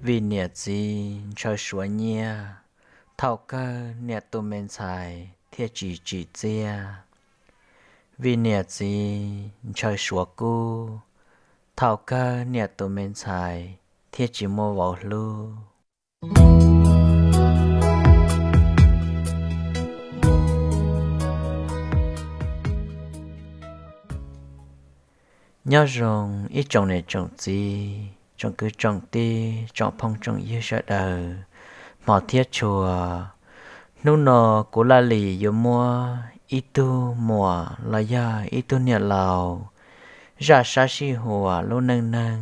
Vim niam txiv ntshaw suav nyiaj, thaum kawg niam tus me ntxhais thiaj tsis tsim txiaj. Vim niam txiv ntshaw suav kub, thaum kawg niam tus me ntxhais thiaj tsis muaj vauv hlub. Nyob zoo ib tsoom niam tsoom txiv, tsoom kwv tsoom tij, tsoom phooj tsoom ywg sawv daws, hmov thiab tshua. Hnub no kuv Laj Lis yuav muab ib tug muam los yog ib tug niam laus zaj sab sij huam lub neej neeg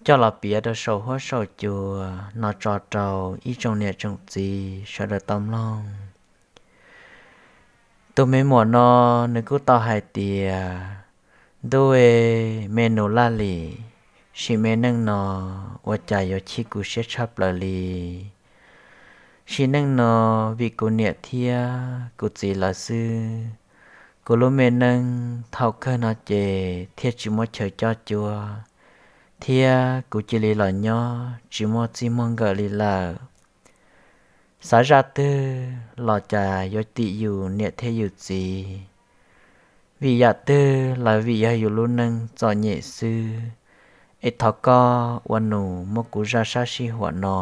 coj los piav rau saum huab saum cua no tso rau ib tsoom niam tsoom txiv sawv daws tau mloog. Tus me muam no nws kuj tau hais tias, ntuj, me nus Laj Lis, sim me neej no ua cas yuav chim kuv siab tshaj plaws li. Sim neej no vim kuv niam thiab kuv txiv lawv xwb, kuv lub me neej thaum kawg no ces thiaj tsis muaj chaw coj cuab, thiab kuv cia li los nyob tsis muaj txij muaj nkawm li lawm. Xav zaj twg los cas yuav tim yus niam thiab yus txiv. Vim yam twg los vim yog yus lub neej txom nyem xwb. Es thov koj ua nus muab kuv zaj sab sij huam no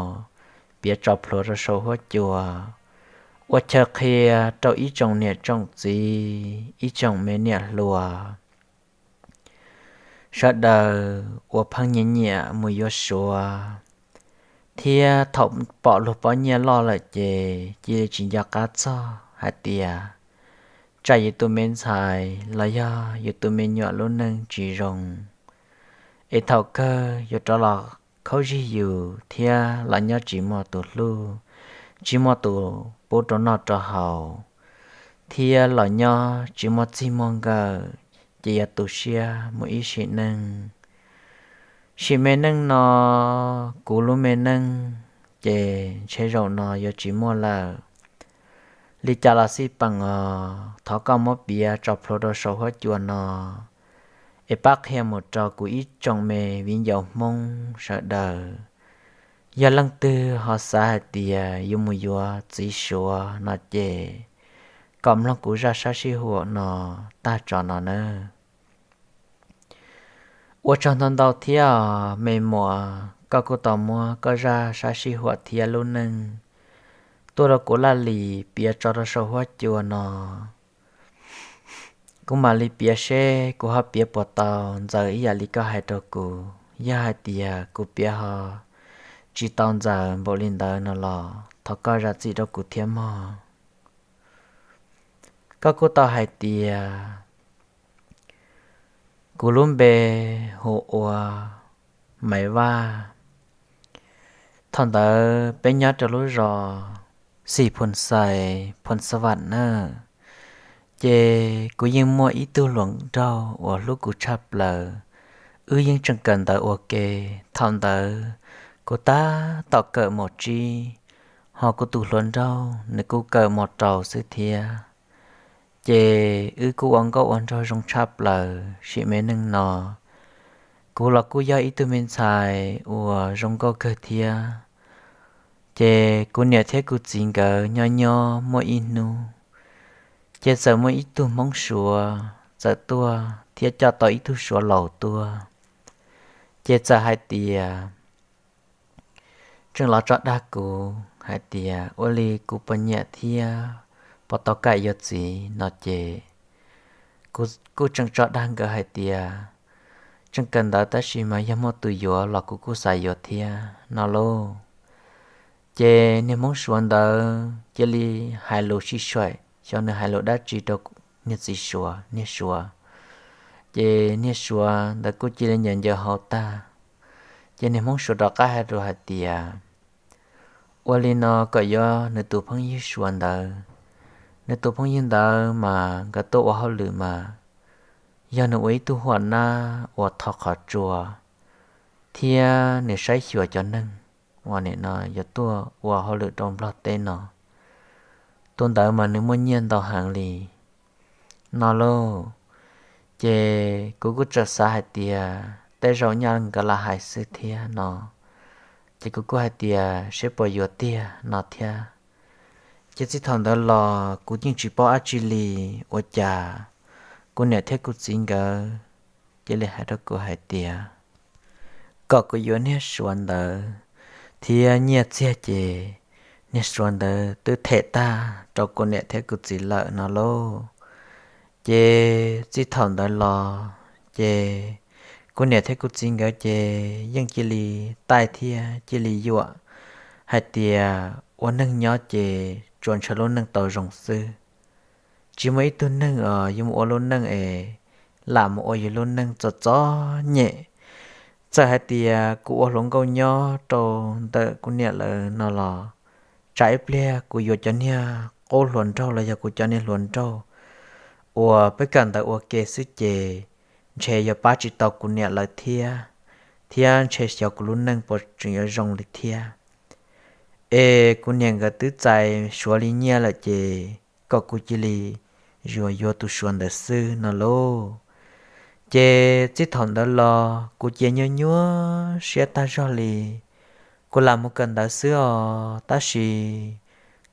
piav tso plhuav rau saum huab cua, ua chaw qhia rau ib tsoom niam tsoom txiv, ib tsoom me niam hluas sawv daws uas pheej nyiam nyiam mus yuav suav, thiab thaum pom luag pob nyiaj loj lawm ces cia li tsis nco qab txog hais tias tsam yus tus me ntxhais los yog yus tus me nyuam lub neej tsis zoo, es thaum kawg yuav rov los khaub zig yus thiab los nyob tsis muaj tus hlub, tsis muaj tus pub rau noj rau haus, thiab los nyob tsis muaj txij muaj nkawm, ces yuav tu siab mus ib sim neej. Sim me neej no, kuv lub me neej ces ntshe zaum no yuav tsis muaj lawm. Li cas los xij peem os, thov koj muab piav tso plhuav rau saum huab cua no, es pab qhia mus rau kuv ib tsoom me viv ncaus Hmoob sawv daws. Yog leej twg ho xav hais tias yuav mus yuav txiv suav no ces kom mloog kuv zaj sab sij huam no tag tso no nawb. Ua tsaug ntau ntau thiab os me muam, koj kuj tau muab koj zaj sab sij huam thiab lub neej tuaj rau kuv Laj Lis piav tso rau saum huab cua no. Kuv mam li piav seb kuv ho piav puas tau ntxaws ib yam li koj hais rau kuv. Yog hais tias kuv piav ho tsis tau ntxaws npaum li ntawd no los thov koj zam txim rau kuv thiab mog. Koj kuj tau hais tias kuv lub npe hu ua Maiv Vaj. Thaum ntawd peb nyob rau lub zos Xim Phoos Xais, Phoos Xa Vam na. Ces kuv yeej muaj ib tug hluas nraug uas hlub kuv tshaj plaws, wb yeej tseem kawm ntawv ua ke. Thaum ntawd kuv tab tom kawm mos tsib, ho kuv tus hluas nraug nws kuj kawm mos rau xwb thiab. Ces wb kuj ua nkauj ua nraug zoo tshaj plaws. Sim me neej no kuv los kuj yog ib tug me ntxhais uas zoo nkauj kawg thiab. Ces kuv niam thiab kuv txiv nkawd nyob nyob muaj ib hnub, ces txawm muaj ib tug Hmoob Suav txawm tuaj thiab coj tau ib tug Suav laus tuaj. Ces txawm hais tias, tseem los tso dag kuv hais tias ua li kuv puas nyiam thiab puas tau kam yuav txiv no ces kuv kuj tseem tso dag nkawd hais tias tseem kawm ntawv tab sis mas yog muaj tus yuav los kuv kuj xav yuav thiab no lauj. Ces niag Hmoob Suav ntawd cia li hais lus sib suaim, xyov nws hais lus dab tsi rau niag txiv Suav, niag Suav. Ces niag Suav ntawd kuj cia li ncaws ncaws hau tag. Ces niag Hmoob Suav rov qab hais rau hais tias, ua li no kom yuav nws tus phooj ywg Suav ntawd. Nws tus phooj ywg ntawd mas nkawd tuaj ua hauj lwm mas yog nws ua ib tug huam nab uas tho qhov tsua thiab nws saib xyuas cov neeg uas nim no yuav tuaj ua hauj lwm rau Nplog teb no. Tus ntawd mas nws muaj nyiaj ntau heev li no lauj. Ces kuv kuj txawm xav hais tias tej zaum nyaj nkawd lam hais xwb thiab no. Ces kuv kuj hais tias seb puas yuav tiag no thiab. Ces txij thaum ntawd los kuv yeej tsis paub dab tsi li, ua cas kuv niam thiab kuv txiv nkawd cia li hais rau kuv hais tias kom kuv yuav niag Suav ntawd, thiab nyiaj txiag ces niag Suav ntawd twb them tag rau kuv niam thiab kuv txiv lawm no lauj. Ces txij thaum ntawd los ces kuv niam thiab kuv txiv nkawd ces yeej cia li taij thiab cia li yuam hais tias ua neeg nyob ces tsuas ntshaw lub neej tau zoo xwb. Tsis muaj ib tug neeg uas yuav mus ua lub neej es lam mus ua yus lub neej txom txom nyem. Txawm hais tias kuv ua hluas nkauj nyob rau ntawm kuv niam lawv no los tsam ib pliag kuv yuav cov niag qub hluas nraug los yog kuv cov niag hluas nraug uas peb kawm ntawv ua ke xwb ces ntshe yuav pab tsis tau kuv niam lawv thiab, thiab ntshe xyov kuv lub neej puas tseem yuav zoo li thiab. Es kuv niam nkawd twb txais Suav li nyiaj lawm ces kom kuv cia li yuav yuav tus Suav ntawd xwb no lauj. Ces txij thaum ntawd los kuv ces nyuaj nyuaj siab tag zog li. Kuv lam mus kawm ntawv xwb os, tab sis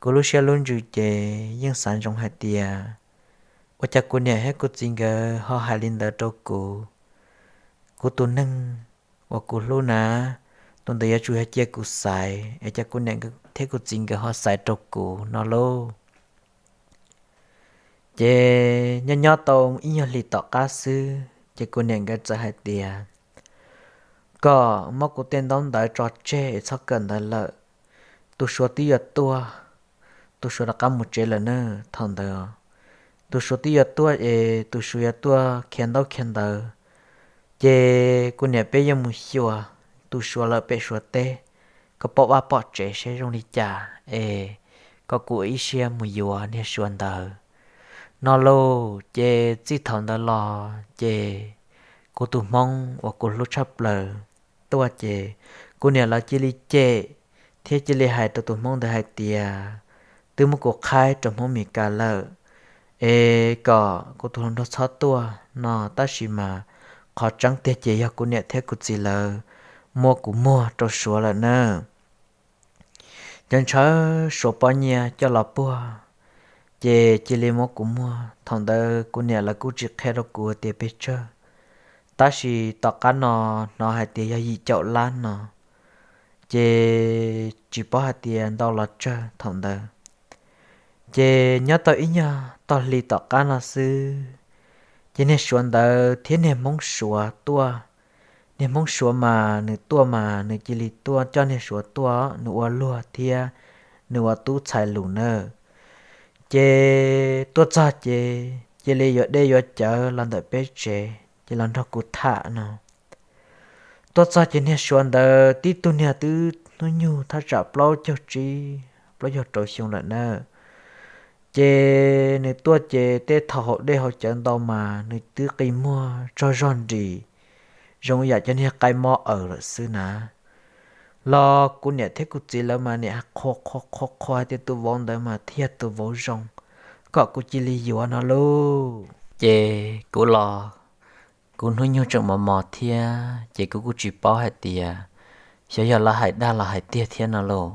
kuv lub siab lub ntsws ces yeej xav ntsoov hais tias ua cas kuv niam thiab kuv txiv nkawd ho hais li ntawd rau kuv. Kuv tus neeg uas kuv hlub na, tus ntawd yuav tsum yog cia kuv xaiv, es cas kuv niam thiab kuv txiv nkawd ho xaiv rau kuv no lauj. Ces nyob nyob tau ib nyuag hlis tom qab xwb ces kuv niam nkawd txawm hais tias kom muab kuv tej ntaub ntawv tso tseg es txhob kawm ntawv lawm. Tus Suav twb yuav tuaj, tus Suav rov qab mus tsev lawm na. Thaum ntawd tus Suav twb yuav tuaj es tus Suav yuav tuaj khiav ntaub khiav ntawv, ces kuv niam peb yuav mus xyuas tus Suav lawm pem Suav teb, kom pom vaj pom tsev seb zoo li cas es kom kuv ib siab mus yuav niag Suav ntawd no lauj. Ces txij thaum ntawd los ces kuv tus Hmoob uas kuv hlub tshaj plaws tuaj ces kuv niam lawv cia li cem thiab cia li hais rau tus Hmoob ntawd hais tias twb muab kuv qhaib rau Hmoob Mes Kas lawm, es kom kuv tus hluas nraug txhob tuaj no, tab sis mas qhov tseeb tiag ces yog kuv niam thiab kuv txiv lawv muab kuv muag rau Suav lawm na. Ces ntshaw Suav pob nyiaj coj los puag, ces cia li muab kuv muag. Thaum ntawd kuv niam lawv kuj tsis qhia rau kuv tias pes tsawg, tab sis tom qab no hnov hais tias yog yim caum lab no, ces tsis paub hais tias ntau los tsawg thaum ntawd. Ces nyob tau ib nyuag tog hli tom qab no xwb, ces niag Suav ntawd thiab niag Hmoob Suav tuaj. Niag Hmoob Suav mas nws tuaj mas nws cia li tuaj coj niag Suav tuaj, nws ua luag thiab nws ua tub txhais lus nawb. Ces tuaj txog ces cia li yuav dej yuav cawv los ntawm peb tsev, ces los nrog kuv tham no. Tuaj txog ces niag Suav ntawd tib tug niag twb hnub nyoog thaj tsam plaub caug tsib plaub caug rau xyoo lawm nawb. Ces nws tuaj ces tej thaum haus dej haus cawv ntau mas nws twb qi muag tsaug zog nris, zoo yam cov niag qaib mob aws lawm xwb na. Los kuv niam thiab kuv txiv lawv mas niam qhuas qhuas qhuas qhuas hais tias tus vauv ntawd mas thiaj yog tus vauv zoo, kom kuv cia li yuav no lauj. Ces kuv los kuv hnub nyoog tseem mos mos thiab ces kuv kuj tsis paub hais tias xyov yog lawv hais dag los hais tiag thiab no lauj.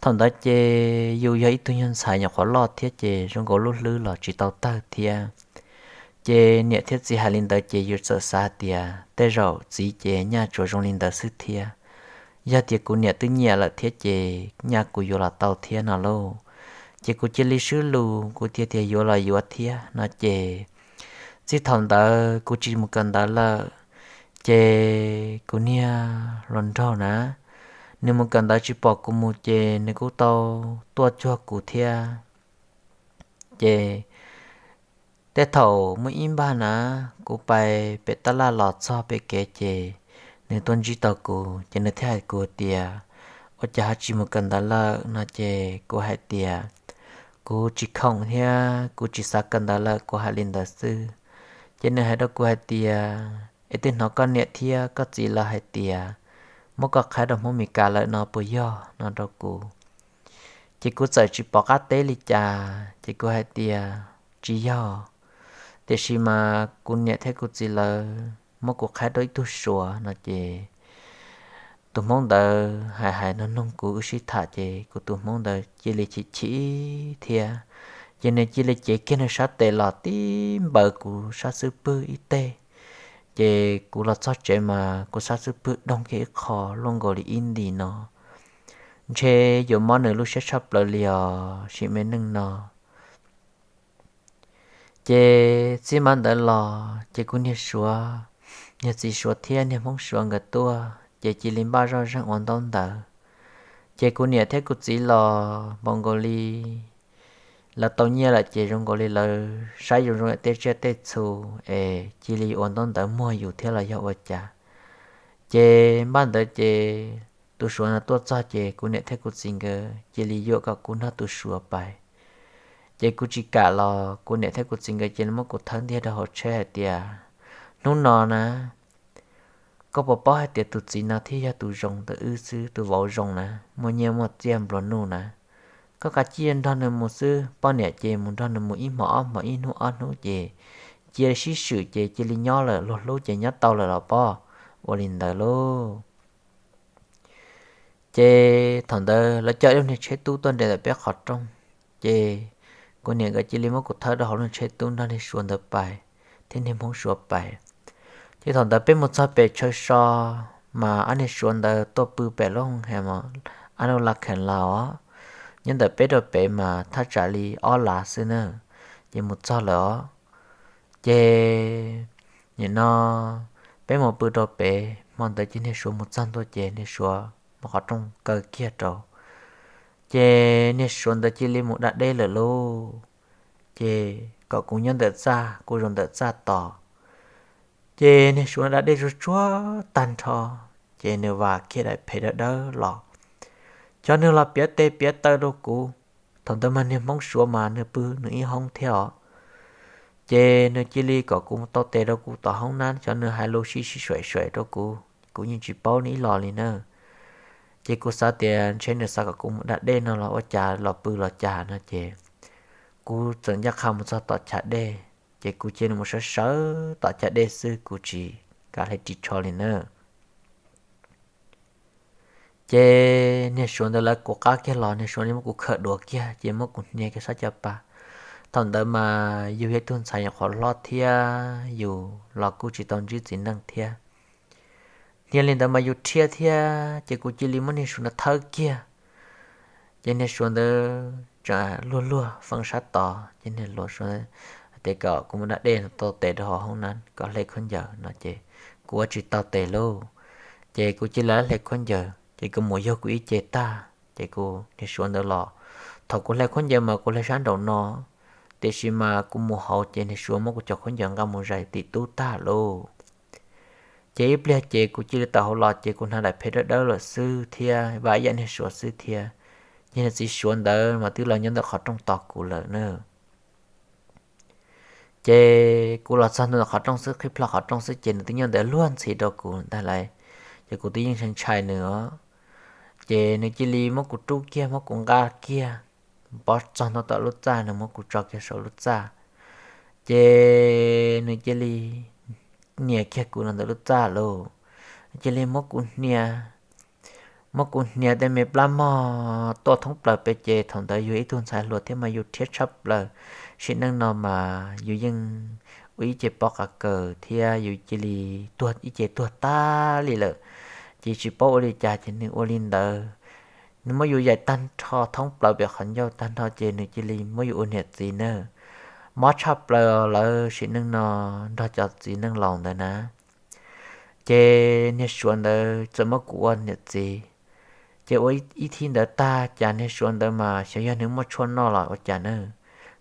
Thaum ntawd ces yus yog ib tug nyuag ntxhais nyuam qhuav loj thiab ces zoo nkaus lub hlwb los tsis tau tawg thiab. Ces niam thiab txiv hais li ntawd ces yus txawm xav hais tias tej zaum txiv ces nyaj tsuas zoo li ntawd xwb thiab. Yog tias kuv niam twb nyiam lawm thiab ces nyaj kuv yuav los tau thiab no lauj. Ces kuv cia li swb lus, kuv tias tias yuav los yuav thiab no ces txij thaum ntawd kuv tsis mus kawm ntawv lawm. Ces kuv niag hluas nraug na, nws mus kawm ntawv tsis pom kuv mus ces nws kuj tau tuaj cuag kuv thiab. Ces tej thaum muaj ib npag na, kuv pais pem tab laj los txog pem kev ces nws tuaj ntsib tau kuv ces nws thiaj hais kuv tias, ua cas ho tsis mus kawm ntawv lawm no ces kuv hais tias kuv tsis khoom thiab kuv tsis xav kawm ntawv lawm, kuv hais li ntawd xwb. Ces nws hais rau kuv hais tias, es twb hnov koj niam thiab koj txiv lawv hais tias muab koj qhaib rau Hmoob Mes Kas lawm no puas yog no rau kuv. Ces kuv txawm tsis pom qab teb li cas ces kuv hais tias tsis yog, tiam sis mas kuv niam thiab kuv txiv lawv muab kuv qhaib rau ib tug Suav no ces tus hmoob ntawd hais hais noog noog kuv wb sib tham ces kuv tus hmoob ntawd cia li chim chim thiab. Ces nws cia li cev kiag nws sab tes los tib npaws kuv sab xub pwg ib teg. Ces kuv los txog tsev mas kuv sab xub pwg doog kiag ib qho luaj nkaus li ib nti no. Ntshe yuav mob nws lub siab tshaj plaws li os sim me neej no. Ces txij mas ntawd los ces kuv niag suav, niag txiv suav thiab niag hmoob suav nkawd tuaj ces cia li npaj zoj zeeg ua ntaub ntawv. Ces kuv niam thiab kuv txiv los npaum nkaus li lawv tau nyiaj lawm ces zoo nkaus li lawv saib zoo zoo tej tsiaj tej txhu es cia li ua ntaub ntawv muag yus thiab los yog ua cas. Ces npaj ntawd ces tus suav no tuaj txog ces kuv niam thiab kuv txiv nkawd cia li yuam kom kuv nrog tus suav pais. Ces kuv tsis kam los kuv niam thiab kuv txiv nkawd cia li muab kuv thawb ntiag rau hauv tsheb hais tias, hnub no na, koj puas paub hais tias tus txiv no thiaj yog tus zoo ntawm wb xwb, tus vauv zoo na, muaj nyiaj muaj txiaj nplua nuj na. Koj kav tsij nrog nws mus xwb, poj niam ces mus nrog nws mus ib hmos ob hmos ib hnub ob hnub ces cia sib swm ces cia li nyob lawm, luag hlub ces nyob tau lawm los poj. Ua li ntawd lauj. Ces thaum ntawd lawv coj ib lub niag tsheb tub tuaj nres ntawm peb qhov rooj, ces kuv niam nkawd cia li muab kuv thawb rau hauv lub tsheb tub nrog niag suav ntawd pais, thiab niag hmoob suav pais. Ces thaum ntawd peb mus txog pem chaw so, mas ob niag suav ntawd tuaj pw pem lub hoo ha, ob lub la khees laus os, nyob ntawm peb rau pem mas thaj tsam li ob lav xwb na, ces mus txog lawm os. Ces nim no peb mus pw rau pem, hmo ntawd ces niag suav mus txog ntua ces niag suav muab qhov rooj kaw kiag rau. Ces niag suav ntawd cia li mus da dej lawm lauj. Ces kom kuv nyob ntawm txaj, kuv zaum ntawm txaj tos. Ces niag suav da dej tsuag tsuag tag nrho, ces nws vam kiag daim phem dawb dawb los. Cov nws los piav tes piav taw rau kuv. Thaum ntawd mas niag hmoob suav mas nws pw nws ib hoob thiab os. Ces nws cia li kom kuv mus tau tes rau kuv tom hoob nab, cov nws hais lus sib sib suaim suaim rau kuv, kuv yeej tsis paub nws ib los li na. Ces kuv xav tias ntshe nws xav kom kuv mus da dej no los ua cas los pw los cas no ces kuv txawm ncaj qha mus txog tom chav dej, ces kuv cia li mus sawv sawv tom chav dej xwb, kuv tsis kam hle ris tsho li na. Ces niag suav ntawd lawv kuv qab kiag los, niag suav li muab kuv khawm duav kiag ces muab kuv hnia kiag sab caj pas. Thaum ntawd mas yus yog ib tug ntxhais nyuam qhuav hlob thiab yus los kuj tsis tau ntsib txiv neej thiab. Hnia li ntawd mas yus rhiab thiab, ces kuv cia li muab niag suav ntawd thawb kiag. Ces niag suav ntawd tseem luag luag feeb sab tod, ces niag suav hais tias kom kuv mus da dej no tau tes rau hauv hoob nab kom hle khaub ncaws no ces kuv ua tsis tau tes lauj. Ces kuv cia li hle khaub ncaws ces kuv mus yug kuv ib ce tag, ces kuv niag suav ntawd los. Thaum kuv hle khaub ncaws mas kuv hle sab nraum no, tiam sis mas kuv mus hauv ces niag suav muab kuv cov khaub ncaws nqa mus zais tim tub tag lauj. Ces ib pliag ces kuv cia li tawm hauv los ces kuv hnav daim phem dawb dawb lawm xwb thiab vam ib yam niag suav xwb thiab. Ces niag txiv suav ntawd mas twb los nyob ntawm qhov rooj tos kuv lawm na. Ces kuv los txog ntawm qhov rooj xwb, qhib plho qhov rooj xwb ces nws twb nyob ntawd luag ntxhi rau kuv ntag lauj. Ces kuv twb yeej ntshai ntshai nws os. Ces nws cia li muab kuv rub kiag muab kuv nqa kiag pov txog ntua tom lub txaj, nws muab kuv tso kiag saum lub txaj. Ces nws cia li nias kiag kuv los ntawm lub txaj lauj. Cia li muab kuv hnia, muab kuv hnia tej me plab mog tuaj thoob plaws pes ces thaum ntawd yus ib tug ntxhais hluas thiab mas yus rhiab tshaj plaws. Sim neej no mas yus yeej ua ib ce pob qa kaws thiab yus cia li tuag ib ce tuag tag li lawm. Ces tsis paub ua li cas ces nws ua li ntawd. Nws muab yus yaim tag nrho thoob plaws pem qhov ncauj tag nrho ces nws cia li muab yus ua niam txiv na. Mob tshaj plaws lawv sim neej no nrog cov txiv neej laus ntawd na. Ces niag suav ntawd txawm muab kuv ua niam txiv. Ces ua ib thib ntawd tag cas niag suav ntawd mas xyov yog nws muaj tshuaj noj los ua cas na.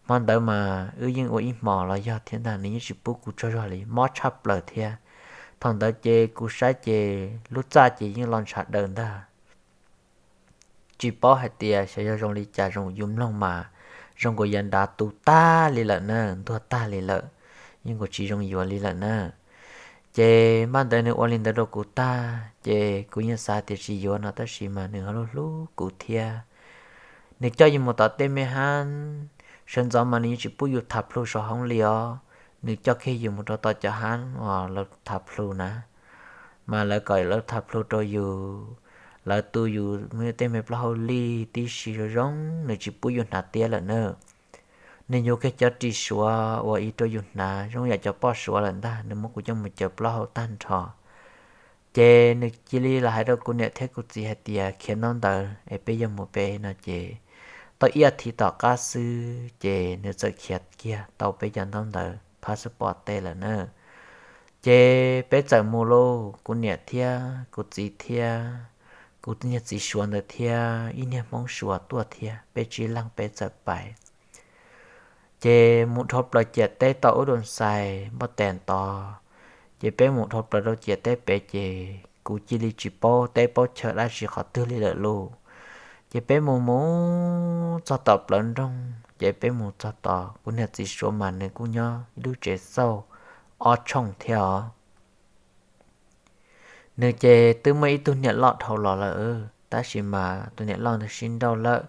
Hmo ntawd mas wb yeej ua ib hmos los yog thiab ntag, nws yeej tsis pub kuv tsaug zog li, mob tshaj plaws thiab. Thaum ntawd ces kuv saib ces lub txaj ces yeej los ntshav daws ntag. Tsis paub hais tias xyov yog zoo li cas, zoo yus mloog mas zoo nkaus yav nrad tu tag li lawm na, ntuag tag li lawm, yeej nkaus tsis zoo yuav li lawm na. Ces npaj ntawd nws ua li ntawd rau kuv tag ces kuv yeej xav tias tsis yuav no tab sis mas nws ho hlub hlub kuv thiab. Nws coj yus mus tom tej me hab, sawv ntxov mas nws yeej tsis pub yus tham plhu saum hoob li os. Nws coj kiag yus mus rau tom cov hab uas lawv tham plhu na. mas lawv kom lawv tham plhu rau yus, lawv tu yus tej me plaub hau lij tib si zoo zoo, nws tsis pub yus hnav tiab lawm na. Nws yuav kiag cov ris suav uas ib rau yus hnav zoo yam cov poj suav lawm ntag, nws muab kuv coj mus caws plaub hau tag nrho. Ces nws cia li los hais rau kuv niam thiab kuv txiv hais tias khiav ntaub ntawv es peb yuav mus pem no ces tau ib as thiv tom qab xwb ces nws txawm khiav kiag tau peb cov ntaub ntawv passport tej lawm na. Ces peb txawm mus lauj, kuv niam thiab kuv txiv thiab kuv niag txiv suav ntawd thiab ib niag hmoob suav tuaj thiab, peb tsib leeg peb txawm pais. Ces mus dhau plaws ciam teb tau ub dua xais npoj tes tod, ces peb mus dhau plaws rau ciam teb pem ces kuv cia li tsis paub teb paub chaw dab tsi qhov twg li lawm lauj. Ces peb mus mus txog tom plawv nroog ces peb mus txog tom kuv niag txiv suav mas nws kuj nyob ib lub tsev xauj ob tshooj thiab os. Nws ces twb muaj ib tug niam loj dhau los lawm, tab sis mas tus niam loj ntawd sib nrauj lawm.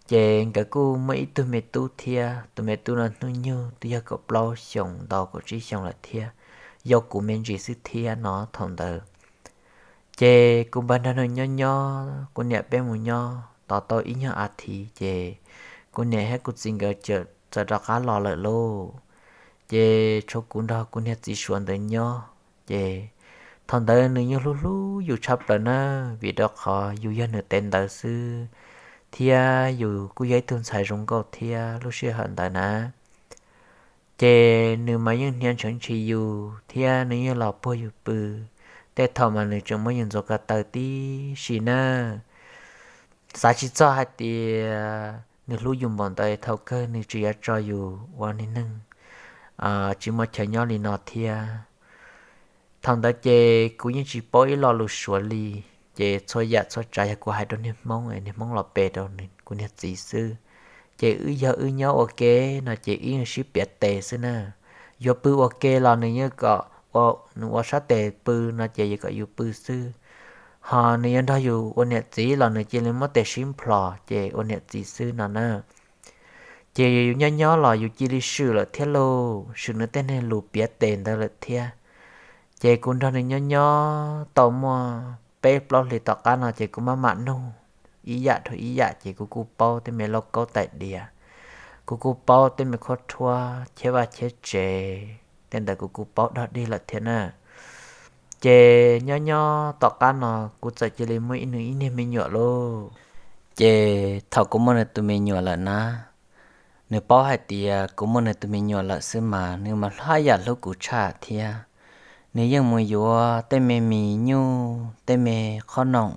Ces nkawd kuj muaj ib tug me tub thiab, tus me tub no hnub nyoog twb yog kaum plaub xyoos ntau kaum tsib xyoos lawm thiab, yau kuv me ntsis xwb thiab no thaum ntawd. Ces kuv npaj nrog nws nyob nyob, kuv niam peb mus nyob tau tau ib nyuag as thiv ces kuv niam thiab kuv txiv nkawd txawm rov qab los lawm lauj. Ces tshuav kuv nrog kuv niag txiv suav ntawd nyob. Ces thaum ntawd nws yeej hlub hlub yus tshaj plaws na, vim rau qhov yus yog nws tes ntawv xwb, thiab yus kuj yog ib tug ntxhais zoo nkauj thiab lub sij hawm ntawd na. Ces nws mas yeej hnia ntshawv ntshis yus thiab nws yeej los puag yus pw, tej thaum mas nws tseem muab yus ntxuav ko taw tib si na. Xav tsis txog hais tias nws hlub yus npaum ntawd thaum kawg nws tseem yuav tso yus ua niag neeg tsis muaj chaw nyob li no thiab. Thaum ntawd ces kuv yeej tsis paub ib lo lus suav li, ces txhua yam txhua tsav yog kuv hais rau niag hmoob, niag hmoob los pe rau kuv niag txiv xwb. Ces wb yog wb nyob ua ke no ces wb yeej sib piav tes xwb na. Yuav pw ua ke los nws yeej kom nws ua sab tes pw no ces yuav kom yus pw xwb. Ho nws yuav nrog yus ua niam txiv los nws cia li muab tes sib nplhos ces ua niam txiv xwb no na. Ces yus nyob nyob los yus cia li swm lawm thiab lauj, swm nws tej neeg lus piav tes ntawd lawm thiab. Ces kuv nrog nws nyob nyob tau muaj peb plaub hlis tom qab no ces kuv maj mam nug ib yam dhau ib yam ces kuv kuj paub tej me lauj kaub tais diav, kuv kuj paub tej me khuab rhuab, cheb vaj cheb tsev, tej ntawd kuv kuj paub dog dig lawm thiab na. Ces nyob nyob tom qab no kuv txawm cia li muaj ib nws ib niag me nyuam lauj. Ces thaum kuv muaj nws tus me nyuam lawm na, nws paub hais tias kuv muaj nws tus me nyuam lawm xwb mas nws mas haj yam hlub kuv tshaj thiab. Nws yeej mus yuav tej me mis nyuj, tej me qhob noom,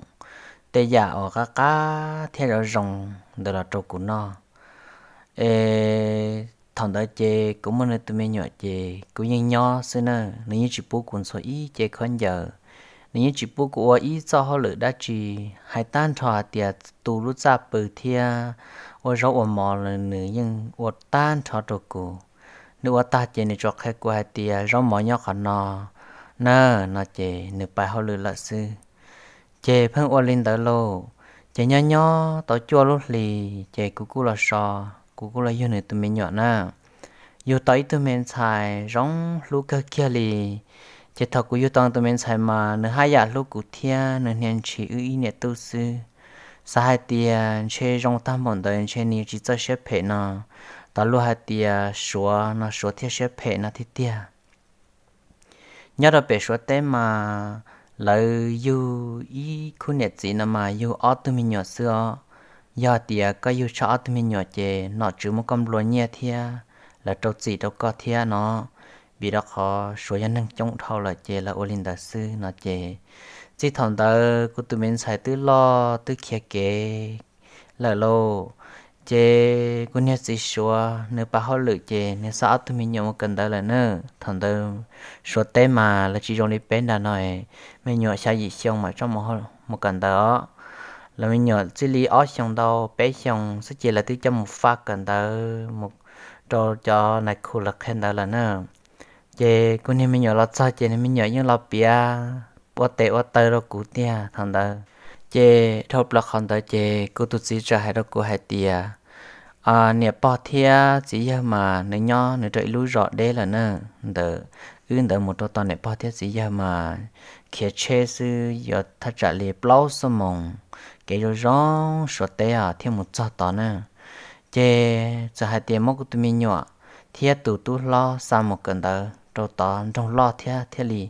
tej yam uas qab qab thiab zoo zoo ntawd los rau kuv noj. Es thaum ntawd ces kuv muaj nws tus me nyuam ces kuv yeej nyob xwb na, nws yeej tsis pub kuv ntxhua ib ce khaub ncaws, nws yeej tsis pub kuv ua ib txoj hauj lwm dab tsi. Hais tag nrho hais tias tu lub txaj pw thiab ua zaub ua mov los nws yeej ua tag nrho rau kuv. Nws ua tag ces nws tsuas qhia kuv hais tias zaub mov nyob qhov no na, no ces nws pais hauj lwm lawm xwb. Ces pheej ua li ntawd lauj. Ces nyob nyob tau cuaj lub hlis ces kuv kuj los so, kuv kuj los yug nws tus me nyuam na. Yug tau ib tug me ntxhais zoo hlub kawg kiag li. Ces thaum kuv yug tau tus me ntxhais mas nws haj yam hlub kuv thiab nws hnia ntshis wb ib niam tub xwb. Xav hais tias ntshe zoo tag npaum ntawd ntshe nws tsis txawj siab phem no, tas luag hais tias suav no suav thiaj siab phem no tiag tiag. Nyob rau pem suav teb mas lawv yug ib khub niam txiv no mas yug ob tug me nyuam xwb os. Yog tias koj yug tshaj ob tug me nyuam ces nom tswv muab koj nplua nyiaj thiab lawv rau txim rau koj thiab no, vim rau qhov suav yog neeg coob dhau lawm ces lawv ua li ntawd xwb no ces. Txij thaum ntawd kuv tus me ntxhais twb loj twb khiav kev lawm lauj. Ces kuv niag txiv suav nws pab hauj lwm ces nws xa ob tug me nyuam mus kawm ntawv lawm na. Thaum ntawd suav teb mas lawv tsis zoo li peb nram no, me nyuam xya yim xyoo mas tso mus kawm ntawv os. Lawv me nyuam txij li ob xyoos ntau peb xyoos xwb ces lawv twb coj mus faj kawm ntawv mus rau cov nais khu lawv qhia ntawv lawm na. Ces kuv niag me nyuam los txog ces niag me nyuam yeej los piav ua tes ua taw rau kuv tiag thaum ntawd. Ces dhau plaws qhov ntawd ces kuv tus txiv txawm hais rau kuv hais tias, niam pog thiab txiv yawg mas nws nyob nws rau ib lub zos deb lawm na, ntawm wb ntawd mus rau tom niam pog thiab txiv yawg mas khiav tsheb xwb yuav thaj tsam li plaub xuab moos kev zoo zoo Suav teb os thiaj mus txog tod na. Ces txawm hais tias muab kuv tus me nyuam thiab tus tub hlob xa mus kawm ntawv rau tod nroog loj thiab thiaj li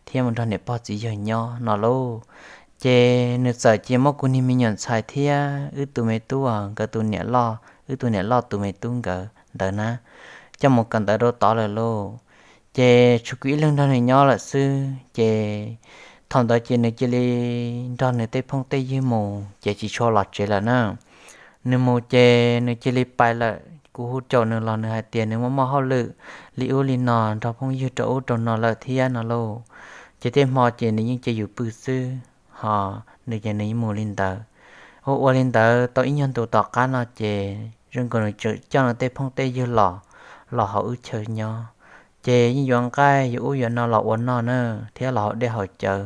thiab mus nrog niam pog txiv yawg nyob no lauj. Ces nws txawm cia muab kuv niag me nyuam ntxhais thiab wb tus me tub, nkawd tus niam loj, wb tus niam loj tus me tub nkawd ntawd na, coj mus kawm ntawv rau tod lawm lauj. Ces tshuav kuv ib leeg nrog nws nyob lawm xwb. Ces thaum ntawd ces nws cia li nrog nws tej phooj tej ywg mus ces tsis tshua los tsev lawm na. Nws mus ces nws cia li pais lawm, kuv hu caum nws los nws hais tias nws muaj muaj hauj lwm li ub li no nrog phooj ywg rau ub rau no lawm thiab no lauj. Ces tej hmo ces nws yeej cia yus pw xwb, ho nws ces nws yeej mus li ntawd. Ua ua li ntawd tau ib nyuag ntus tom qab no ces zoo nkaus nws tseem coj nws tej phooj tej ywg los, los hauv wb chaw nyob. Ces yeej yuav nqaij yuav ub yuav no los ua noj na, thiab los haus dej haus cawv.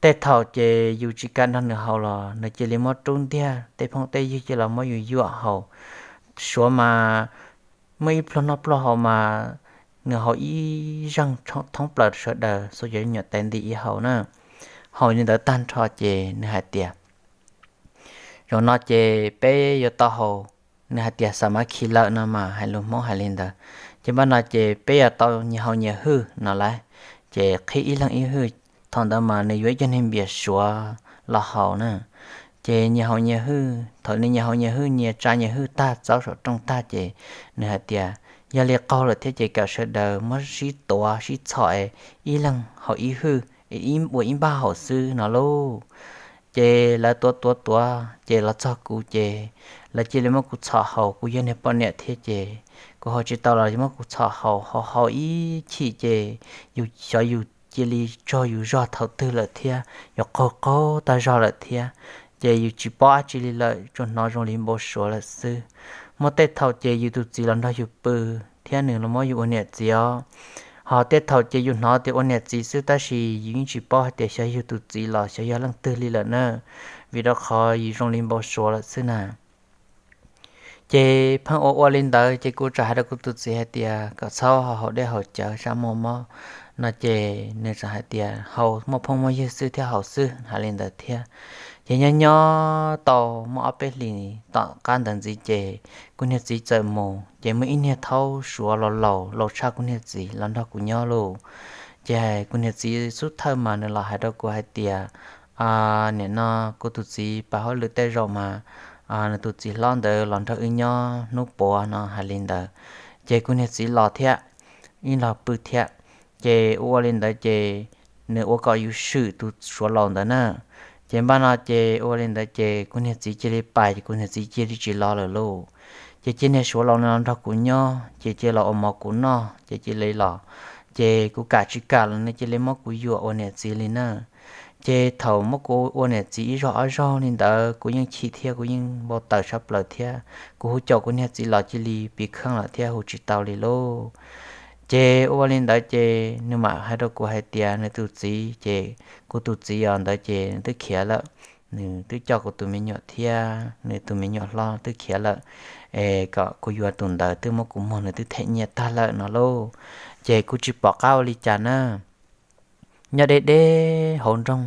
Tej thaum ces yus tsis kam nrog nws haus los nws cia li muab rub ntiag tej phooj tej ywg cia los muab yus yuam haus. Suav mas muaj ib pluag noj pluag haus mas nws haus ib zeeg thoob plaws sawv daws xuas cov nyuam tais nti ib haus na. Haus li ntawd tag nrho ces nws hais tias, zaum no ces peb yuav tau haus, nws hais tias xa mav khi lawm no mas hais lus Hmoob hais li ntawd. Ces npaj no ces peb yuav tau nyias haus nyias hwj no lauj. Ces qhib ib leeg ib hwj, thaum ntawd mas nws yuav ib co niag npias Suav los haus na. Ces nyias haus nyias hwj, thaum nws nyias haus nyias hwj nyias tsa nyias hwj tag txaub saum rooj tag ces nws hais tias, yog li qaug lawm thiab ces kom sawv daws muab sib tuav sib txhom es ib leeg haus ib hwj, ib ua ib npaj haus xwb no lauj. Ces lawv tuav tuav tuav ces los txog kuv ces lawv cia li muab kuv txhom haus, kuv yog niag poj niam thiab ces kuv haus tsis tau los muab kuv txhom haus, haus haus ib chim ces yus xyov yus cia li tsaug yus zog thaum twg lawm thiab, yuav qaug qaug tag zog lawm thiab. Ces yus tsis paub dab tsi li lawm, tsuas hnov zoo li npau suav lawm xwb. Muaj tej thaum ces yus tus txiv los nrog yus pw thiab nws los muab yus ua niam txiv os. Ho tej thaum ces yus hnov tias ua niam txiv xwb tab sis yus yeej tsis paub hais tias xyov yus tus txiv los xyov yog leej twg li lawm na, vim rau qhov yus zoo li npau suav lawm xwb na. Ces pheej ua ua li ntawd ces kuv txawm hais rau kuv tus txiv hais tias kom txhob haus dej haus cawv sab muaj mob no ces nws txawm hais tias haus muaj phooj muaj ywg xwb thiaj haus xwb, hais li ntawd thiab. Ces nyob nyob tau muaj ob peb hlis tom qab ntawd ntxiv ces kuv niag txiv txawm mus ces muaj ib niag thaub Suav laus laus laus tshaj kuv niag txiv los nrog kuv nyob lauj. Ces kuv niag txiv xub thawj mas nws los hais rau kuv hais tias, nim no kuv tus txiv pab hauj lwm tej zaum mas nws tus txiv hlob ntawd los nrog wb nyob hnub puav no, hais li ntawd. Ces kuv niag txiv los thiab, ib los pw thiab. Ces ua ua li ntawd ces nws ua kom yus swm tus Suav laus ntawd na. Ces npaj no ces ua li ntawd ces kuv niag txiv cia li pais ces kuv niag txiv cia li tsis los lawm lauj. Ces cia niag Suav laus no los nrog kuv nyob ces cia los ua mov kuv noj ces cia li los. Ces kuv kam tsis kam los nws cia li muab kuv yuam ua niam txiv li na. Ces thaum muab kuv ua niam txiv ib zaug ob zaug li ntawd kuv yeej chim thiab kuv yeej npau taws sab plaws thiab kuv hu caum kuv niag txiv los cia li piv kheej lawm thiab hu tsis tau li lauj. Ces ua li ntawd ces nws mam hais rau kuv hais tias nws tus txiv ces kuv tus txiv os ntawd ces nws twb khiav lawm, nws twb coj kuv tus me nyuam thiab nws tus me nyuam hlob twb khiav lawm, es kom kuv yuav tus ntawd twb muab kuv muag nws twb them nyiaj tag lawm no lauj. Ces kuv tsis pom qab ua li cas na. Nyob deb deb hauv nroog,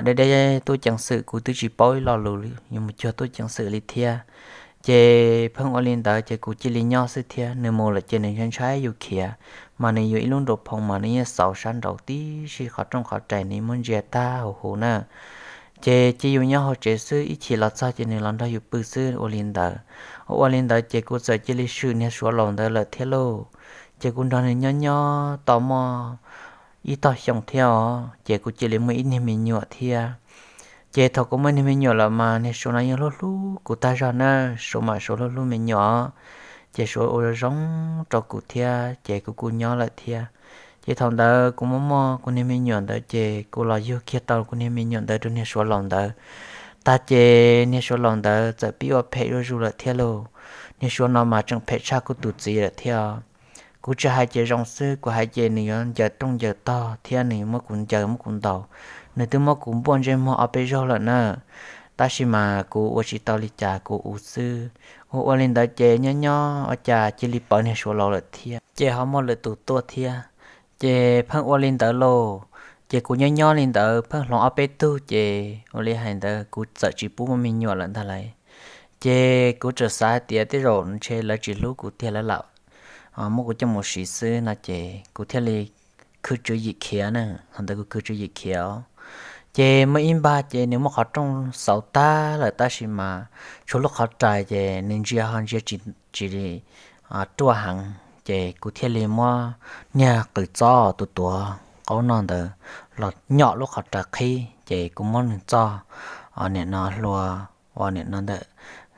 deb deb tub ceev xwm kuv twb tsis paub ib lo lus yuav mus cuag tub ceev xwm li thiab. Ces pheej ua li ntawd ces kuv cia li nyob xwb thiab, nws mus lawm ces nws ntshai ntshai yus khiav, mas nws yuav ib lub nraum phoov mas nws yeej xauv sab nraud tib si qhov rooj qhov rais nws muab ntsia tag huv huv na. Ces cia yus nyob hauv tsev xwb, ib chim los txog ces nws los nrog yus pw xwb ua li ntawd. Ua ua li ntawd ces kuv txawm cia li swm niag Suav laus ntawd lawm thiab lauj. Ces kuv nrog nws nyob nyob tau muaj ib tog xyoo thiab os, ces kuv cia li muaj ib niag me nyuam thiab. Ces thaum kuv muaj niag me nyuam lawm mas niag Suav no yeej hlub hlub kuv tag zog na, Suav mam Suav hlub hlub me nyuam, ces Suav ua zoo zoo rau kuv thiab ces kuv kuj nyob lawm thiab. Ces thaum ntawd kuv muaj muaj kuv niag me nyuam ntawd ces kuv los yug kiag tau kuv niag me nyuam ntawd rau niag Suav laus ntawd. Tag ces niag Suav laus ntawd txawm pib ua phem zuj zus lawm thiab lauj. Niag Suav no mas tseem phem tshaj kuv tus txiv lawm thiab. Kuv tsis hais ces zoo xwb, kuv hais ces nws yuav ncaws rooj ncaws tog thiab nws muab kuv ncaws muab kuv ntaus. Nws twb muab kuv npuaj ntsej muag ob peb zaug lawm na, tab sis mas kuv ua tsis tau li cas kuv ua xwb. Ua ua li ntawd ces nyob nyob ua cas cia li pawv niag Suav laus lawm thiab, ces ho muaj lwm tus tuaj thiab. Ces pheej ua li ntawd lauj. Ces kuv nyob nyob li ntawd pheej hloov ob peb tug, ces ua li hais ntawd kuv txawm tsis pub muaj me nyuam lawm ntag lauj. Ces kuv txawm xav hais tias tej zaum ntshe lawv tsis hlub kuv tiag, lawv lam muab kuv coj mus siv xwb no, ces kuv thiaj li khwv tswv yim khiav na. Thaum ntawd kuv khwv tswv yim khiav os. Ces muaj ib npag ces nws muab qhov rooj xauv tag lawm, tab sis mas tshuav lub qhov rais ces nws ntsia ho ntsia tsis, tsis ruaj heev, ces kuv thiaj li muab niag qws txob tus tuav qaub noj ntawd los nyom lub qhov rais qhib, ces kuv muab nws txoj, nim no hlua, ua nim no ntawm,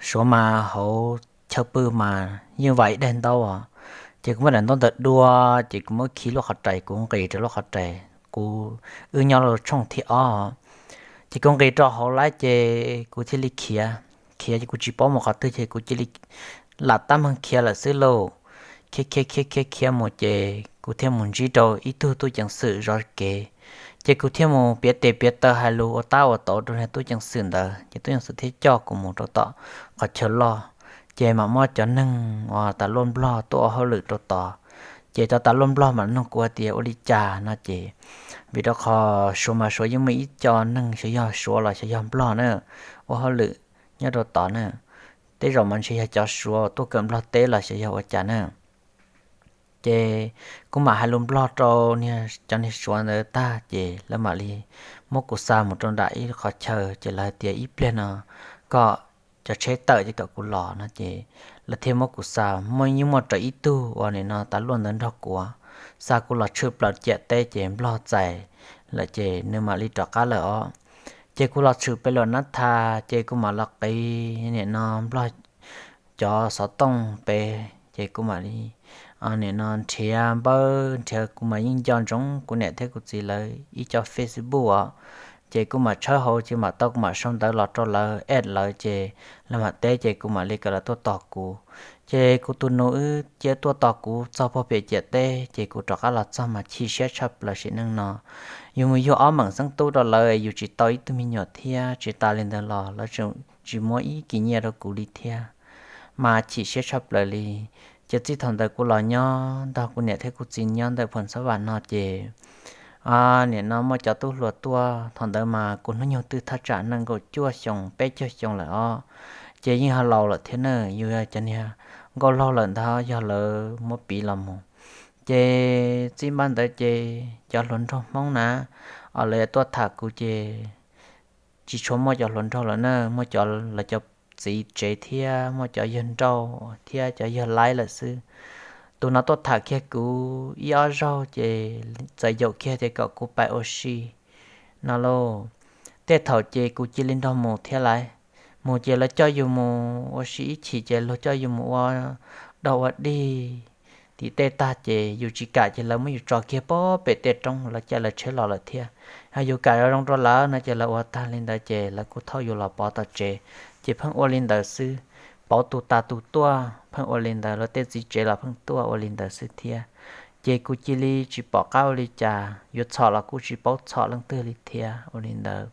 suav mas hauv chaw pw mas yeej vam ib daim ntaub os. Ces kuv muab daim ntaub ntawd dua, ces kuv muab khi lub qhov rais, kuv nqis rau lub qhov rais, kuv wb nyob lub tshooj thib ob. Ces kuv nqis rau hauv lawm ces kuv thiaj li khiav, khiav ces kuv tsis paub mus qhov twg ces kuv cia li lam tab meeg khiav lawm xwb lauj. Khiav khiav khiav khiav khiav mus ces kuv thiaj mus ntsib rau ib tug tub ceev xwm zov kev. Ces kuv thiaj mus piav tes piav taw hais lus ua tab ua tauv rau niag tub ceev xwm ntawd, ces tub ceev xwm thiaj coj kuv mus rau tom qhov chaw loj. Ces mam muaj cov neeg uas tas luaj nplog tuaj ua hauj lwm rau tod. Ces cov tas luaj nplog mam nug kuv hais tias ua li cas no ces, vim rau qhov suav mas suav yeej muaj ib co neeg xyov yog suav los xyov yog nplog na, ua hauj lwm nyob rau tod na. Tej zaum mas ntshe yog cov suav tuaj kawm nplog teb los xyov yog ua cas na. Ces kuv mam hais lus nplog rau niag, cov niag suav ntawd tag ces lawv mam li muab kuv xa mus rau nram ib qhov chaw, ces lawv hais tias ib pliag no kom cov tsheb tawm ces kom kuv los no, ces lawv thiaj muab kuv xa. Muaj, yeej muaj raws ib tug uas nim no tas luaj ntawd nrog kuv, xa kuv los tshwm plaws ciam teb ces nplog txais lawm ces nws mam li rov qab lawm os. Ces kuv los tshwm pem Luam Nab Thas ces kuv mam los qiv nim no nplog cov xov tooj pem, ces kuv mam li nim no nrhiav npawb nrhiav, kuv mas yeej nco ntsoov kuv niam thiab kuv txiv lawv ib co Facebook os. Ces kuv mam tshawb hauv ces mam tau, kuv mam sau ntawv los rau lawv, add lawv, ces lawv mam teb ces kuv mam li kom lawv tuaj tos kuv. Ces kuv tus nus wb cia tuaj tos kuv txog puag pem ciam teb, ces kuv rov qab los txog mas chim siab tshaj plaws sim neej no. Yus mus yug ob meem xeeb tub rau lawv, yus tsis tau ib tug me nyuam thiab, tsis tas li ntawd los lawv tseem tsis muab ib kis nyiaj rau kuv li thiab, mas chim siab tshaj plaws li. Ces txij thaum ntawd kuv los nyob nrog kuv niam thiab kuv txiv nyob ntawm Phoos Xab Vam no ces nim no muaj cov tub hluas tuaj, thaum ntawd mas kuv hnub nyoog twb thaj tsam nees nkaum cuaj xyoo peb caug xyoo lawm os. Ces yeej ho laus lawm thiab na, yus yog cov niag nkauj laug lawm ntag, yog lawv muab piv los mus. Ces txij npaj ntawd ces cov hluas nraug Hmoob na, lawv yuav tuaj tham kuv ces tsis tshua muaj cov hluas nraug lawm na, muaj cov lawv cov txiv tsev thiab muaj cov yawg nrauj thiab cov yawg laib lawm xwb. Tus no tuaj tham kiag kuv ib ob zaug ces txawm yaum kiag tias kom kuv pais ua si no lauj. Tej thaum ces kuv cia li nrog mus thiab lawm. Mus ces lawv coj yus mus ua si ib chim ces luag coj yus mus ua dog ua dig tim tej tag ces yus tsis kam ces lawv muab yus tso kiag puag pem tej roob, lawv caij lawv tsheb los lawm thiab. Yog yus kam zoo rau lawv no ces lawv ua tag li ntawd ces lawv kuj thauj yus los pov tom tsev. Ces pheej ua li ntawd xwb, pauv tus tas tus tuaj pheej ua li ntawd, lawv tej txiv tsev los pheej tuaj ua li ntawd xwb thiab. Ces kuv cia li tsis pom qab ua li cas, yuav txhom los kuj tsis paub txhom leej twg li thiab ua li ntawd.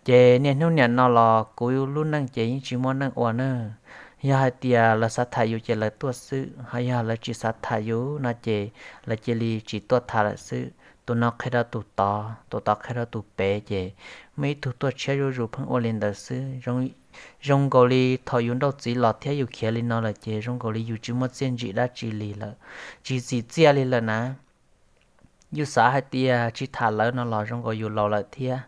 Ces niaj hnub nim no los kuv lub neej ces yeej tsis muaj neej ua na. Yog hais tias lawv xav tham yus ces lawv tuaj xwb, ho yog lawv tsis xav tham yus no ces lawv cia li tsis tuaj tham lawm xwb. Tus no qhia rau tus tod, tus tod qhia rau tus pem, ces muaj ib tug tuaj tshiab zuj zus pheej ua li ntawd xwb. Zoo nkaus li thaum yus nrauj txiv los thiab yus khiav li no lawm ces zoo nkaus li yus tsis muaj txiaj ntsim dab tsi li lawm, tsis txim txiaj li lawm na. Yus xav hais tias tsis tham lawv no los zoo nkaus yus laus lawm thiab.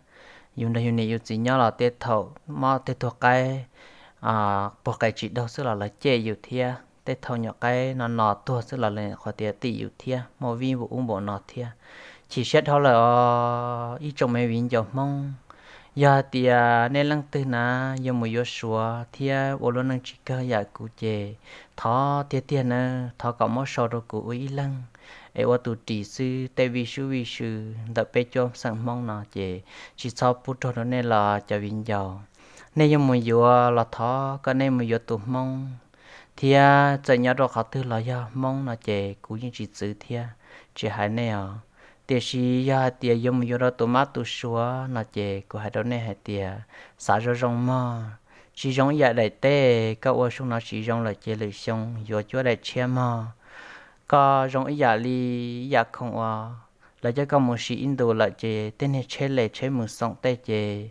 Yus nrog yus niam yus txiv nyob los tej thaum mob tej tug qaib puag qe tsis daug xwb los lawv cem yus thiab, tej thaum nyuam qaib no no tuag xwb los lawv qhuas tias tim yus thiab, muaj vib npaum ub npaum no thiab. Chim siab dhau lawm os ib tsoom me viv ncaus Hmoob. Yog hais tias nej leej twg na yuav mus yuav Suav thiab ua lub neej tsis kawg yam kuv ces thov tiag tiag na, thov kom muab sau rau kuv ua ib leeg es ua tus ris xwb. Tej vij sub vij sw ntawm peb cuab xeem Hmoob no ces tsis txhob pub rog rau nej los cov viv ncaus. Nej yuav mus yuav los thov kom nej mus yuav tus Hmoob thiab txawm nyob rau qhov twg los yog Hmoob no ces kuv yeej tsis txwv thiab, tsis hais nej os. Tiam sis yog hais tias yuav mus yuav rau tus mab tus Suav no ces kuv hais rau nej hais tias xav zoo zoo mog. Tsis zoo ib yam daim teb, koj ua xyoo no tsis zoo lawm ces lwm xyoo yuav cuab daim tshiab mog. Koj zoo ib yam li ib yam khoom uas lawv coj koj mus sim ib ntus lawm ces tej niag tsheb les tsheb mus xoom tej ces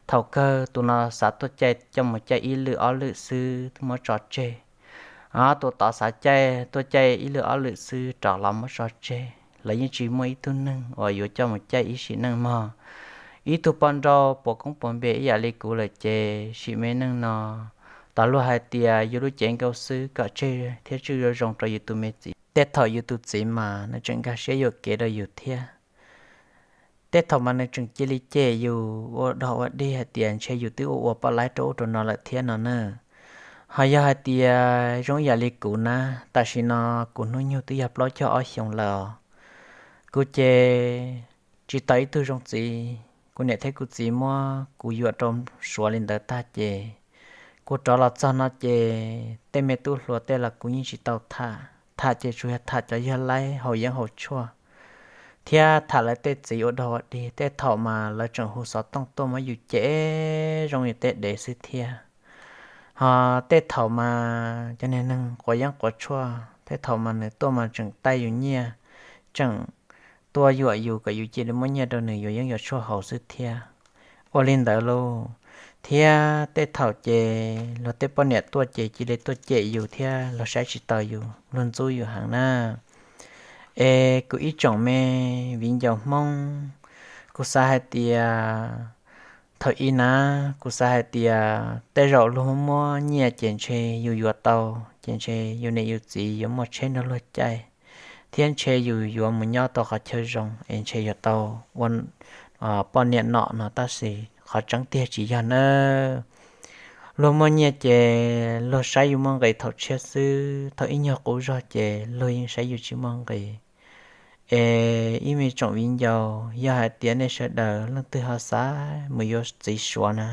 thaum kawg tus no xav tuaj caij coj mus caij ib lwm ob lwm xwb twb muab tso tseg. Tus tod xav caij tuaj caij ib lwm ob lwm xwb rov los muab tso tseg. Lawv yeej tsis muaj ib tug neeg uas yuav coj mus caij ib sim neej mog. Ib tug poj nrauj puas koob puas npe ib yam li kuv lawm ces sim me neej no, tau luag hais tias yus lub cev nkaus xwb kom tseg thiab tswj zoo zoo rau yus tus me txiv. Tej thaum yus tus txiv mas nws tseem nkag siab yuam kev rau yus thiab. Tej thaum mas nws tseem cia li cem yus ua dog ua dig hais tias ntshe yus twb ua ua poj laib rau ub rau no lawm thiab no na. Ho yog hais tias zoo yam li kuv na, tam sim no kuv hnub nyoog twb yog plaub caug ob xyoos lawm os. Kuv ces tsis tau ib tug zoo txiv, kuv niam thiab kuv txiv muab kuv yuam rau Suav li ntawd tag ces kuv rov los txog no ces tej me tub hluas tej los kuv yeej tsis tau tham, tham ces tsuas yog tham cov yog laib haus yeeb haus tshuaj thiab tham lawv tej txiv ua dog ua dig. Tej thaum mas lawv tseem hu xov tooj tuaj muab yus cem zoo li tej dev xwb thiab. Ho tej thaum mas cov niag neeg quav yeeb quav tshuaj tej thaum mas nws tuaj mas tseem taij yus nyiaj, tseem tuaj yuam yus kom yus cia li muab nyiaj rau nws yuav yeeb yuav tshuaj haus xwb thiab. Ua li ntawd lauj, thiab tej thaum ces luag tej poj niam tuaj ces cia li tuaj cem yus thiab luag saib tsis taus yus, luag ntxub yus heev na. Es kuv ib tsoom me viv ncaus Hmoob, kuv xav hais tias thaum ub na, kuv xav hais tias tej zaum luag muab nyiaj ces ntshe yus yuav tau, ces ntshe yus niam yus txiv yuav muaj tsheb nrog luag caij, thiab ntshe yus yuav mus nyob tau qhov chaw zoo es ntshe yuav tau ua poj niam nom no, tab sis qhov tseeb tiag tsis yog nawb. Luag muaj nyiaj ces luag saib yus muaj nqis thaum tshiab xwb, thaum ib nyuag qub zog ces luag yeej saib yus tsis muaj nqis. Es ib me tsoom viv ncaus, yog hais tias nej sawv daws leej twg ho xav mus yuav txiv Suav na,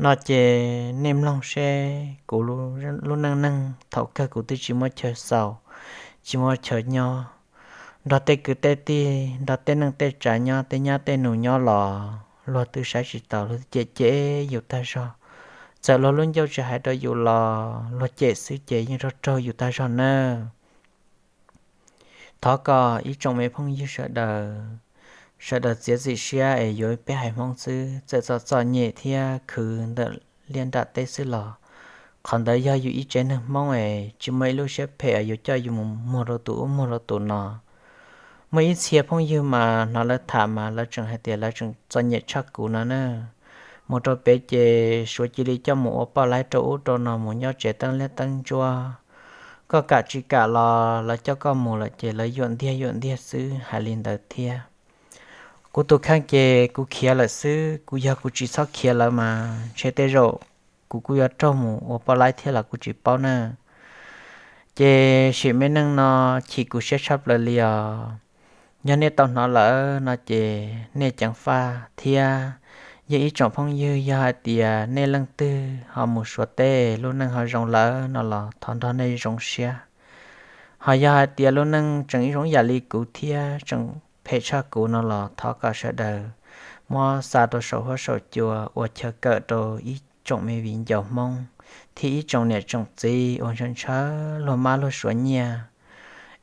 no ces nej mloog seb kuv lub neej neeg thaum kawg kuv twb tsis muaj chaw xaus, tsis muaj chaw nyob, nrog tej kwv tej tij nrog tej neej tej tsav nyob, tej nyab tej nus nyob los luag twb saib tsis taus, luag cem cem yus tag zog. Txawm luag lub ncauj tsis hais rau yus los luag cem xwb ces yeej raug raug yus tag zog nawb. Thov kom ib tsoom me phooj ywg sawv daws, sawv daws txiav txim siab es yuav peb haiv Hmoob xwb, txawm txom txom nyem thiab khwv ntawm liaj nram teb xwb los qhov ntawd yog yus ib tsev neeg Hmoob es tsis muaj ib lub siab phem yuav coj yus mus muag rau tus ub muag rau tus no. Muaj ib txhia phooj ywg mas hnov lawv tham mas lawv tseem hais tias lawv tseem txom nyem tshaj kuv no na. Mus rau pem ces Suav cia li coj mus ua poj laib rau ub rau no, mus nyob tsev teeb liab teeb ntsuab. Koj kam tsis kam los lawv coj koj mus lawm ces lawv yuam ntiag yuam ntiag xwb, hais li ntawd thiab. Kuv tus kheej ces kuv khiav lawm xwb, kuv yog kuv tsis txhob khiav lawm mas ntshe tej zaum kuv kuj yuav raug mus ua poj laib thiab los kuv tsis paub na. Ces sim me neej no chim kuv siab tshaj plaws li os. Yog nej tau hnov lawm no ces nej ceev faj thiab. Yog ib tsoom phooj ywg yog hais tias nej leej twg ho mus Suav teb lub neej ho zoo lawm no los thov nrog nej zoo siab. Ho yog hais tias lub neej tseem ib zoo yam li kuv thiab tseem phem tshaj kuv no los thov kom sawv daws muab xa rau saum huab saum cua ua chaw kawm rau ib tsoom me viv ncaus Hmoob thiab ib tsoom niam tsoom txiv uas ntshaw ntshaw luag mab luag suav nyiaj.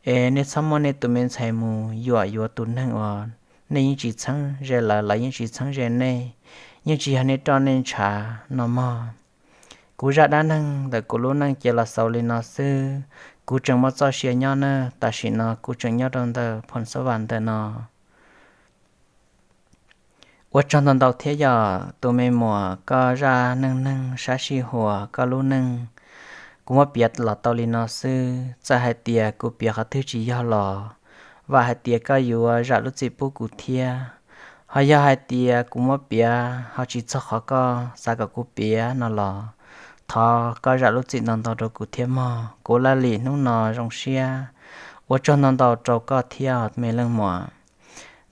Es nej txhob muab nej tus me ntxhais mus yuam yuav tus neeg uas nej yeej tsis txheeb ze lawv, lawv yeej tsis txheeb ze nej, yeej tsis yog nej roj nej ntshav no mog. Kuv zaj dab neeg ntawm kuv lub neej ces los xaus li no xwb. Kuv tseem muaj txoj sia nyob na, tam sim no kuv tseem nyob rau ntawm Phoos Xab Vam ntawm no. Ua tsaug ntau ntau thiab yog tus me muam, koj zaj neej neeg sab sij huas koj lub neej kuv muab piav los tau li no xwb. Txawm hais tias kuv piav qhov twg tsis yog los vam hais tias koj yuav zam lub txim pub kuv thiab. Ho yog hais tias kuv muab piav ho tsis txog qhov koj xav kom kuv piav no los thov koj zam lub txim ntau ntau rau kuv thiab mog. Kuv Laj Lim hnub no zoo siab ua tsaug ntau ntau rau koj thiab me leej muam,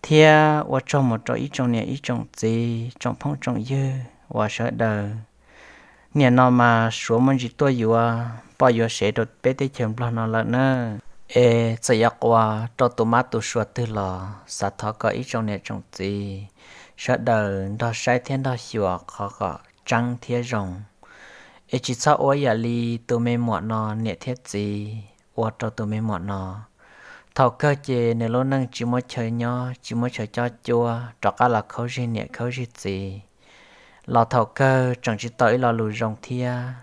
thiab ua tsaug mus rau ib tsoom niam ib tsoom txiv tsoom phooj tsoom ywg uas sawv daws. Nim no mas suav muaj ntsis tuaj yuav poj yuav sev rau peb teb chaws Nplog no lawm na. Es txawm yuav quas rau tus mab tus suav twg los xav thov kom ib tsoom niam tsoom txiv sawv daws nrog saib thiab nrog xyuas qhov kom tseeb thiab zoo. Es tsis txhob ua yam li tus me muam no niam thiab txiv ua rau tus me muam no. Thaum kawg ces nws lub neej tsis muaj chaw nyob, tsis muaj chaw cob cuab, rov qab los khaub zig niam khaub zig txiv. Los thaum kawg tseem tsis tau ib lo lus zoo thiab,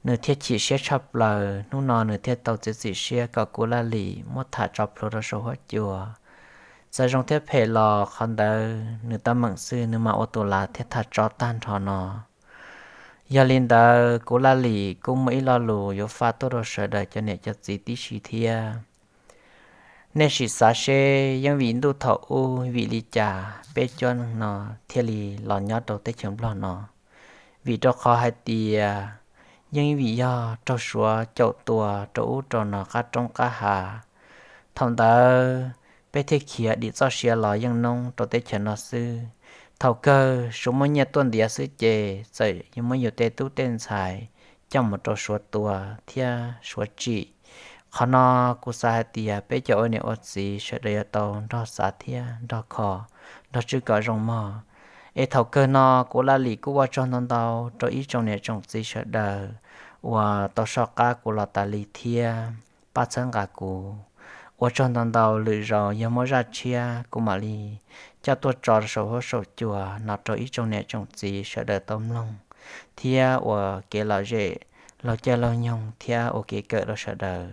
nws thiaj chim siab tshaj plaws. Hnub no nws thiaj tau txiav txim siab kom Kuv Laj Lim muab tham tso plhuav rau saum huab cua. Txawm zoo thiab phem los qhov ntawd nws tab meem xwb, nws mam ua tus lav thiab tham tso tag nrho no. Yog li ntawd Kuv Laj Lim kuj muaj ib lo lus yuav faj tuaj rau sawv daws cov niam cov txiv tib si thiab. Nej sim xav seb yeej vim ntuj thaum ub vim li cas peb cov neeg no thiaj li los nyob rau teb chaws Nplog no. Vim rau qhov hais tias yeej vim yog raug Suav caum tua rau ub rau no qab roob qab hav. Thaum ntawd peb thiaj khiav dim txoj sia los yeej noob rau teb chaws no xwb. Thaum kawg Suav muaj nyiaj tuaj ntiav xwb ces txawm yuav muab yus tej tub tej ntxhais coj mus rau Suav tua thiab Suav tsim. Qhov no kuv xav hais tias peb cov ua niam ua txiv sawv daws yuav tau nrog xav thiab nrog kho, nrog tswj kom zoo mog. Es thaum kawg no Kuv Laj Lim kuj ua tsaug ntau ntau rau ib tsoom niam tsoom txiv sawv daws uas tau soj qab kuv los tas li thiab pab txhawb nqa kuv. Ua tsaug ntau ntau, lwm zaus yog muaj zaj tshiab kuv mam li coj tuaj tso saum huab saum cua no rau ib tsoom niam tsoom txiv sawv daws tau mloog thiab ua kev lom zem laug caij laug nyoog thiab ua kev kawm rau sawv daws.